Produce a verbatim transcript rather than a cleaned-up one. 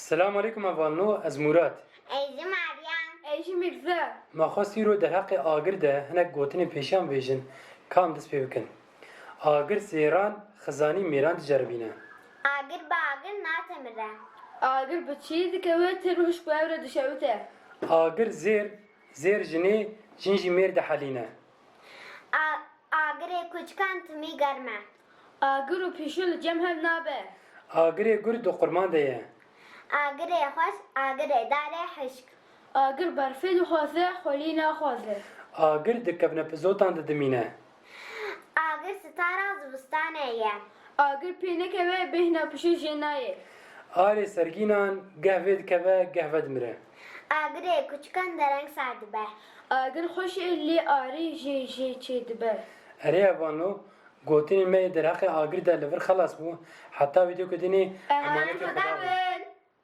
Selam aleykum hevalno, ez Murat. Ez jî Meryem. Ez jî Mîrze. Me xwest îro derheqê agir de hinek gotinên pêşiyan bêjin, ka em dest pê bikin. Agir zêran, xizanî mêran diceribîne. Agir bi agir natemire. Agir bi çiyê dikeve, têr û hişk bi hev re dişewite. Agir zêr, zêr jinê, jin jî mêr dihelîne. A- Agirê kuçikan timî germ e. Agir û pîşo li cem hev nabe. Agirê gur di qurman de ye. Agirê xweş, agirê darê hişk. Agir berfê dixwaze, xwelî naxwaze. Agir di kevnepizotan de dimîne. Agir sitara zivistanê ye. Agir pê nekeve, bêhna pişo jê nayê. Alê sergînan geh vê dikeve, geh vedimire. Agirê kuçikan dereng sar dibe. Agir xweş ê, lê arê jê jê çê dibe. Erê hevalno, gotinên me yê derheqê agir de li vir xelas bû. Heta vîdeoyeke dinê, emanetê Xuda be.